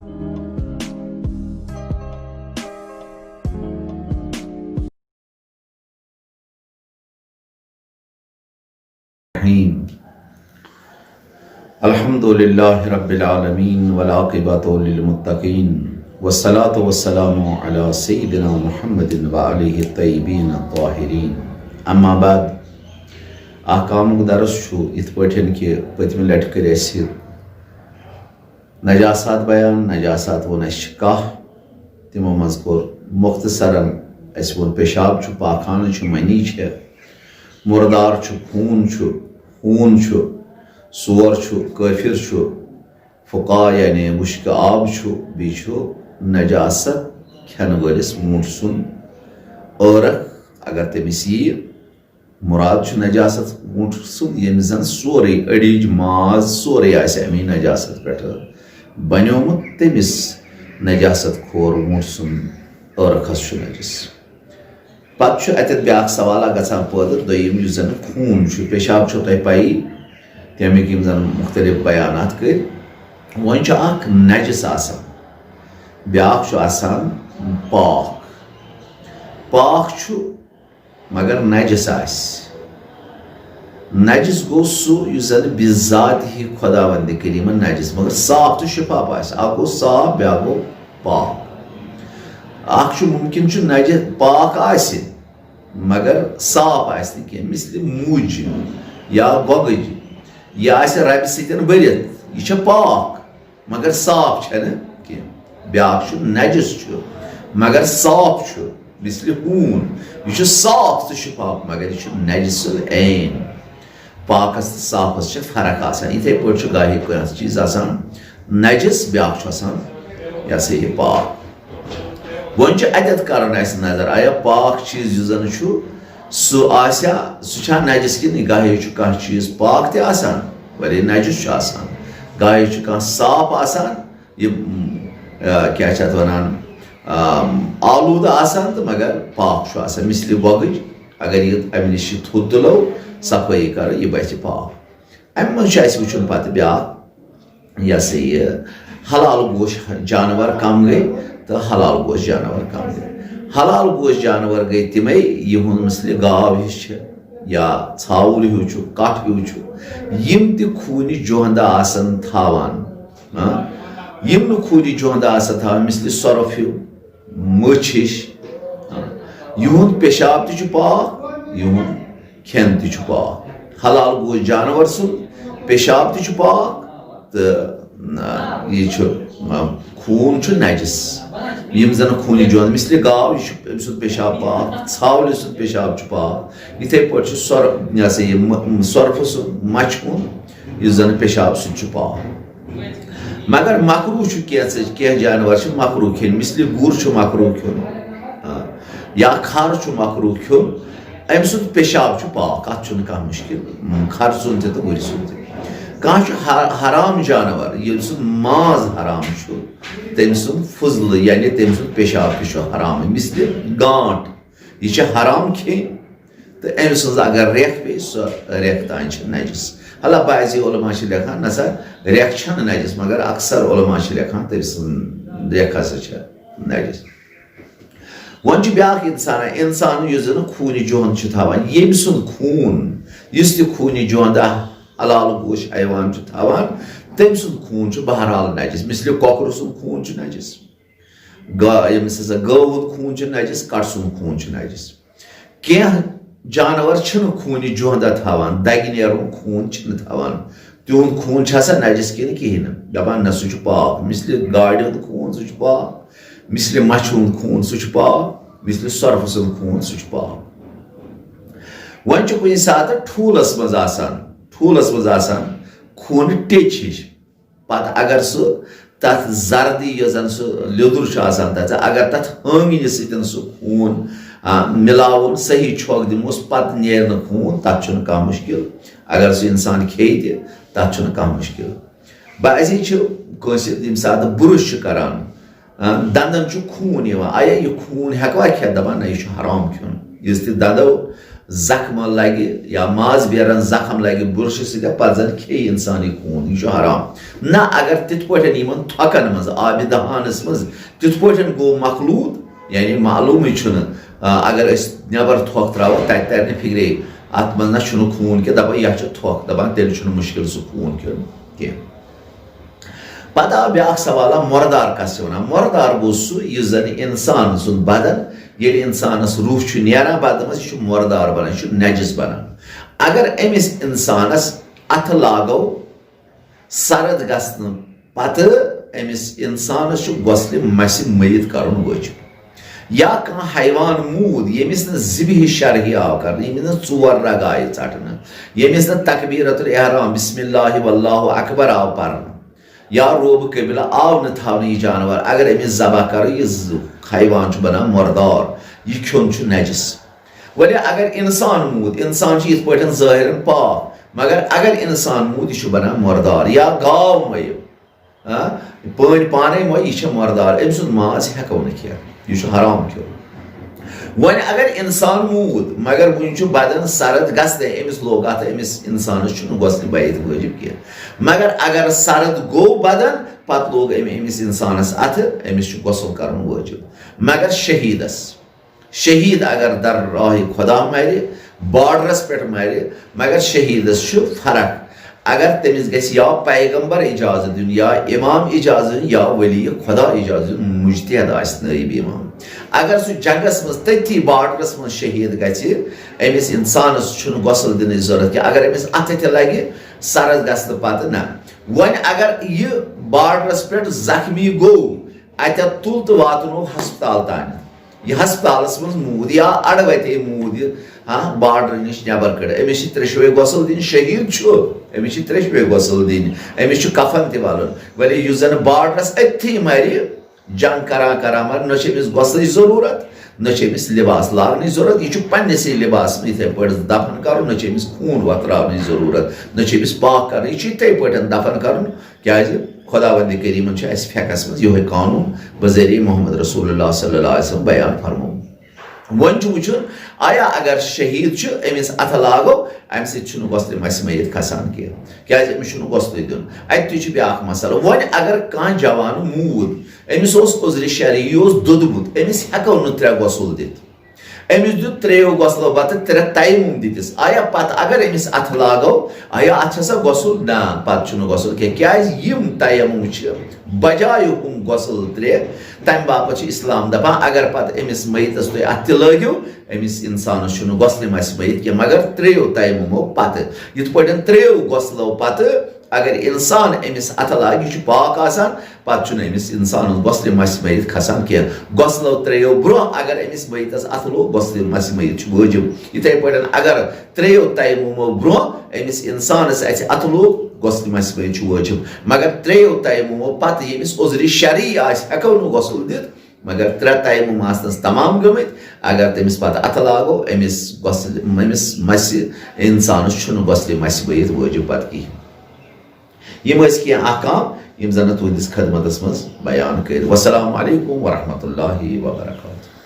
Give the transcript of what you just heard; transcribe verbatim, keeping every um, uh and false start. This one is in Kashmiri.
الرحيم. الحمد لله رب العالمين والعاقبة للمتقين والصلاة والسلام على سيدنا محمد وآله الطيبين الطاهرين. أما بعد، احکامُک درس چھُ یِتھ پٲٹھۍ کہِ پٔتمہِ لٹہِ کٔرۍ اَسہِ نجاسات بیان، نجاسات ووٚن اَسہِ چھِ کاہ، تِمو منٛز کوٚر مختصراً اَسہِ ووٚن پیشاب چھُ، پاخانہٕ چھُ، منی چھےٚ، مُردار چھُ، خوٗن چھُ، خوٗن چھُ، سور چھُ، کٲفِر چھُ، فُقا یعنی وُشکہٕ آب چھُ، بیٚیہِ چھُ نجاسَت کھٮ۪ن وٲلِس ووٗنٛٹھ سُنٛد ٲرَکھ، اگر تٔمِس یِیہِ۔ مُراد چھُ نجاسَت ووٗنٛٹھ سُنٛد، ییٚمِس زَن سورُے أڈِج، ماز، سورُے آسہِ اَمی نجاسَت پٮ۪ٹھٕ بَنیومُت، تٔمِس نجاسَت کھور ووٗنٛٹھ سُنٛد ٲرَکھ حظ چھُ نجس۔ پتہٕ چھُ اتٮ۪تھ بیٛاکھ سوالہ گژھان پٲدٕ، دوٚیِم یُس زن خوٗن چھُ، پیشاب چھو تۄہہِ پَیی، تَمِکۍ یِم زن مُختٔلِف بیانات کٔرۍ۔ وۄنۍ چھُ اکھ نجس آسان، بیٛاکھ چھُ آسان پاک۔ پاک چھُ مگر نجس آسہِ۔ نجس گوٚو سُہ یُس زن بذاتہِ خداوندِ کریمن نجس، مگر صاف تہٕ شفاف آسہِ۔ اکھ گوٚو صاف، بیٛاکھ گوٚو پاک۔ اکھ چھُ مُمکِن چھُ نجس پاک آسہِ، مگر صاف آسہِ نہٕ کینٛہہ، مثلِ مُج یا گۄگٕج، یہِ آسہِ ربہِ سۭتۍ بٔرِتھ، یہِ چھےٚ پاک، مگر صاف چھےٚ نہٕ کینٛہہ۔ بیٛاکھ چھُ نجس چھُ، مگر صاف چھُ، مثلِ ہوٗن، یہِ چھُ صاف تہٕ شفاف، مگر یہِ چھُ نجس العین۔ پاکس تہٕ صافس چھِ فرق آسان۔ یِتھے پٲٹھۍ چھُ گاہے کانٛہہ چیٖز آسان نجس، بیٛاکھ چھُ آسان، یہِ ہسا یہِ پاک۔ وۄنۍ چھُ اتٮ۪تھ کرُن اسہِ نظر، آیا پاک چیٖز یُس زن چھُ، سُہ آسیا، سُہ چھا نجس کِنہٕ گاہے چھُ کانٛہہ چیٖز پاک تہِ آسان، ولی نجس چھُ آسان، گاہے چھُ کانٛہہ صاف آسان، یہِ، م، آ، کیٛاہ چھِ اتھ ونان، آ، آلوٗدٕ آسان تہٕ مگر پاک چھُ آسان، مثلِ گۄگٕج۔ اگر یہِ امہِ نِش یہِ تھوٚد تُلو، صفٲیی کرو، یہِ بچہِ پاک۔ امہِ منٛز چھُ اسہِ وٕچھُن پتہٕ بیٛاکھ، یہِ ہسا یہِ حلال گوش جانور کم گٔے تہٕ حلال گوش جانور کم گٔے۔ حلال گوش جانور گٔے تِمے، یِہُنٛد مثلِ گاو ہِش چھِ یا ژھاوُل ہیوٗ چھُ، کٹھ ہیوٗ چھُ، یِم تہِ خوٗنہِ جوہندٕ آسن تھاوان، ہاں، یِم نہٕ خوٗنہِ جوہندٕ آسن تھاوان، مثلِ سۄرُپھ ہیوٗ، مٔچھ ہِش۔ یِہُنٛد پیشاب تہِ چھُ پاک، یِہُنٛد کھٮ۪ن تہِ چھُ پاک۔ حلال گوش جانور سُنٛد پیشاب تہِ چھُ پاک تہٕ، آ، یہِ چھُ، آ، خوٗن چھُ نجس۔ یِم زن خوٗنہِ جوان، مثلِ گاو، یہِ چھُ أمۍ سُنٛد پیشاب پاک، ژھاولہِ سُنٛد پیشاب چھُ پاک۔ یِتھے پٲٹھۍ چھُ سۄر-، یہِ ہسا یہِ م-، سۄرپھٕ سُنٛد، مَچھِ ہُنٛد، یُس زن پیشاب سُنٛد چھُ پاک۔ مگر مکروہ چھُ کینٛژھے، کینٛہہ جانور چھِ مکروہ کھیٚنۍ، مثلِ گُر چھُ مکروہ کھیوٚن، آ، یا کھر چھُ مکروہ کھیوٚن، أمۍ سُنٛد پیشاب چھُ پاک، اَتھ چھُنہٕ کانٛہہ مُشکِل، م، کھر سُنٛد تہِ تہٕ گُرِ سُنٛد تہِ۔ کانٛہہ چھُ حر-، حرام جانور، ییٚلہِ سُنٛد ماز حرام چھُ، تٔمۍ سُنٛد فضلہٕ، یعنی تٔمۍ سُنٛد پیشاب تہِ چھُ حرام، مثلِ گانٛٹ، یہِ چھِ حرام کھیٚنۍ۔ تہٕ أمۍ سٕنٛز اگر ریٚکھ پیٚیہِ، سۄ ریٚکھ تام چھِ نجس۔ حالانکہ بعضی علماء چھِ لیکھان، نہ سا، ریٚکھ چھَنہٕ نجس، مگر اکثر علماء چھِ لیکھان، تٔمۍ سٕنٛز ریٚکھ ہسا چھےٚ نجس۔ وۄنۍ چھُ بیٛاکھ اِنسان، اِنسان یُس زَن خوٗنہِ جوہَنٛد چھُ تھاوان، ییٚمۍ سُنٛد خوٗن، یُس تہِ خوٗنہِ جوہَنٛد حلال گوش حیوان چھُ تھاوان، تٔمۍ سُنٛد خوٗن چھُ بہرحال نجس۔ مثلِ کۄکرٕ سُنٛد خوٗن چھُ نجس، گا-، ییٚمِس ہسا گٲو ہُنٛد خوٗن چھُ نجس، کٹہٕ سُنٛد خوٗن چھُ نجس۔ کینٛہہ جانور چھِنہٕ خوٗنہِ جوہندا تھاوان، دگہِ نیرُن خوٗن چھِنہٕ تھاوان۔ تِہُنٛد خوٗن چھا سا نجس کِنہٕ کِہیٖنۍ نہٕ؟ دَپان نہ، سُہ چھُ پاک۔ مثلِ گاڈِ ہُنٛد خوٗن، سُہ چھُ پاک۔ مثلِ مَچھِ ہُنٛد خوٗن، سُہ چھُ پاک۔ مثلِ سۄرپھٕ سُنٛد خوٗن، سُہ چھُ پاک۔ وۄنۍ چھُ کُنہِ ساتہٕ ٹھوٗلَس منٛز آسان، ٹھوٗلَس منٛز آسان خوٗنہٕ ٹیٚچ ہِش۔ پتہٕ اگر سُہ تتھ زردی، یۄس زن سُہ لیٚدُر چھُ آسان تتھ، اگر تتھ ہٲنگنہِ سۭتۍ سُہ خوٗن، آ، مِلاوُن، صحیح چھۄکھ دِموس، پتہٕ نیرِ نہٕ خوٗن، تتھ چھُنہٕ کانٛہہ مُشکِل۔ اگر سُہ انسان کھیٚیہِ تہِ، تتھ چھُنہٕ کانٛہہ مُشکِل۔ بعضی چھِ کٲنٛسہِ ییٚمہِ ساتہٕ بُرُش چھِ کران، آ، دندن چھُ خوٗن یِوان، آیا یہِ خوٗن ہیٚکوا کھٮ۪تھ؟ دپان نہ، یہِ چھُ حرام کھیوٚن۔ یُس تہِ دندو زخم لگہِ یا ماز بیرن زخم لگہِ برشہِ سۭتۍ، پتہٕ زن کھیٚیہِ انسان یہِ خوٗن، یہِ چھُ حرام۔ نہ، اگر تِتھ پٲٹھۍ یِمن تھۄکن منٛز، آبِ دہانس منٛز تِتھ پٲٹھۍ گوٚو مخلوط، یعنی معلومٕے چھُنہٕ، آ، اگر أسۍ نٮ۪بر تھۄکھ ترٛاوو، تتہِ ترِ نہٕ فِکرے، اتھ منٛز نہ چھُنہٕ خوٗن کینٛہہ، دپان یہِ چھُ تھۄکھ، دپان تیٚلہِ چھُنہٕ مُشکل سُہ خوٗن کھیوٚن کینٛہہ۔ پتہٕ آو بیٛاکھ سوالہ، مُردار کس چھِ ونان؟ مُردار گوٚو سُہ، یُس زن انسان سُنٛد بدن، ییٚلہِ انسانس روح چھُ نیران بدنس منٛز، یہِ چھُ مُردار بنان، یہِ چھُ نجس بنان۔ اگر أمِس انسانس اتھٕ لاگو سرد گژھنہٕ پتہٕ، أمِس انسانس چھُ غسلِ مسِ میت کرُن وٲجِب۔ یا کانٛہہ حیوان موٗد، ییٚمِس نہٕ ذبحِ شرعی آو کرنہٕ، ییٚمِس نہٕ ژور رگ آیہِ ژٹنہٕ، ییٚمِس نہٕ تکبیرت الاحرام، بسم اللہ واللہ اکبر آو پرنہٕ، یا روبہٕ قبلہٕ آو نہٕ تھاونہٕ یہِ جانور، اگر أمِس ذبح کرو، یہِ ز-، حیوان چھُ بنان مُردار، یہِ کھیوٚن چھُ نجس۔ وۄنۍ اگر انسان موٗد، انسان چھُ یِتھ پٲٹھۍ ظٲہرن پاک، مگر اگر انسان موٗد، یہِ چھُ بنان مُردار۔ یا گاو مۄیہِ، ہاں، پٲنۍ پانے مۄیہِ، یہِ چھےٚ مُردار، أمۍ سُنٛد ماز ہٮ۪کو نہٕ کھٮ۪تھ، یہِ چھُ حرام کھیوٚن۔ وۄنۍ اگر انسان موٗد، مگر وُنہِ چھُ بدن سرد گژھنَے، أمِس لوٚگ اتھ، أمِس انسانس چھُنہٕ غسلِ میت وٲجِب کینٛہہ۔ مگر اگر سرد گوٚو بدن، پتہٕ لوٚگ أمۍ أمِس انسانس اتھٕ، أمِس چھُ غسل کرُن وٲجِب۔ مگر شہیدس، شہید اگر در راہ خدا مرِ، بارڈرس پٮ۪ٹھ مرِ، مگر شہیدس چھُ فرق۔ اگر تٔمِس گژھِ یا پیغمبر اجازت دیُن، یا امام اجازت دیُن، یا ولی خدا اجازت دیُن، مجتہد آسہِ نٲیب امام۔ اگر سُہ جنگس منٛز تٔتھی بارڈرس منٛز شہید گژھِ، أمِس انسانس چھُنہٕ غسل دِنٕچ ضروٗرت کینٛہہ۔ اگر أمِس اتھٕ تہِ لگہِ، سرد گژھنہٕ پتہٕ نہ۔ وۄنۍ اگر یہِ بارڈرس پٮ۪ٹھ زخمی گوٚو، اتٮ۪تھ تُل تہٕ واتنوو ہسپتال تانٮ۪تھ، یہِ ہسپتالس منٛز موٗد یا اڑٕ وتے موٗد یہِ، ہاں، بارڈر نِش نٮ۪بر کٔڑ، أمِس چھِ ترٛیشوے غسل دِنۍ، شہیٖد چھُ، أمِس چھِ ترٛیشوے غسل دِنۍ، أمِس چھُ کفن تہِ ولُن۔ ولی یُس زن بارڈرس أتھی مرِ، جنگ کران کران مرِ، نہ چھِ أمِس غسلٕچ ضروٗرت، نہ چھِ أمِس لباس لاگنٕچ ضروٗرت، یہِ چھُ پننِسٕے لباس منٛز یِتھے پٲٹھۍ دفن کرُن، نہ چھِ أمِس خوٗن وۄتھراونٕچ ضروٗرت، نہ چھِ أمِس پاک کرُن، یہِ چھُ یِتھے پٲٹھۍ دفن کرُن۔ کیازِ خداوند کریمن چھُ اسہِ فقہس منٛز یِہوے قانون بذریعہ محمد رسول اللہ صلی اللہ علیہ وسلم بیان فرمومُت۔ وۄنۍ چھُ وٕچھُن، آیا اگر شہیٖد چھُ، أمِس اَتھٕ لاگو، اَمہِ سۭتۍ چھُنہٕ غۄسلِ مسہِ میت کھسان کینٛہہ، کیازِ أمِس چھُنہٕ غۄسلٕے دیُن۔ اَتہِ تہِ چھُ بیٛاکھ مسلہٕ۔ وۄنۍ اگر کانٛہہ جوان موٗد، أمِس اوس عذرِ شرعی، یہِ اوس دوٚدمُت، أمِس ہٮ۪کو نہٕ ترٛےٚ غۄسل دِتھ۔ أمِس دیُت ترٛیٚیو غۄسلو پتہٕ ترٛےٚ تیمم دِتِس۔ آیا پتہٕ اگر أمِس اَتھٕ لاگو، آیا اَتھ چھا سا غۄسل؟ نہ، پتہٕ چھُنہٕ غۄسل کینٛہہ، کیازِ یِم تیمم چھِ بجایہِ ہُم غۄسل ترٛےٚ۔ تمہِ باپتھ چھُ اسلام دپان، اگر پتہٕ أمِس میتس تُہۍ اَتھٕ تہِ لٲگِو، أمِس انسانس چھُنہٕ غۄسلِ مسہِ میت کینٛہہ، مگر ترٛیٚیو تیممو پتہٕ۔ یِتھ پٲٹھۍ ترٛیٚیو غۄسلو پتہٕ اگر انسان أمِس اَتھٕ لاگہِ، یہِ چھُ پاک آسان، پتہٕ چھُنہٕ أمِس انسانس غۄسلِ مسہِ میت کھسان کینٛہہ۔ غۄسلو ترٛیٚیو برونٛہہ اگر أمِس میتس اَتھٕ لوگ، غۄسلِ مسہِ میت چھُ وٲجِب۔ یِتھے پٲٹھۍ اگر ترٛیٚیو تیممو برونٛہہ أمِس انسانس اَتھٕ لوگ، غۄسلِ مسہِ میت چھُ وٲجِب۔ مگر ترٛیٚیو تیممو پتہٕ ییٚمِس عذرِ شرعی آسہِ، ہٮ۪کو نہٕ غۄسل دِتھ، مگر ترٛےٚ تیمم آسنس تمام گٔمٕتۍ، اگر تٔمِس پتہٕ اَتھٕ لاگو، أمِس غۄسلِ، أمِس مسہِ انسانس چھُنہٕ غۄسلِ مسہِ میت وٲجِب پتہٕ کِہیٖنۍ۔ یِم ٲسۍ کینٛہہ احکام، یِم زن تُہنٛدِس خدمتس منٛز بیان کٔرۍ۔ والسلام علیکم ورحمۃ اللہ وبرکاتہ۔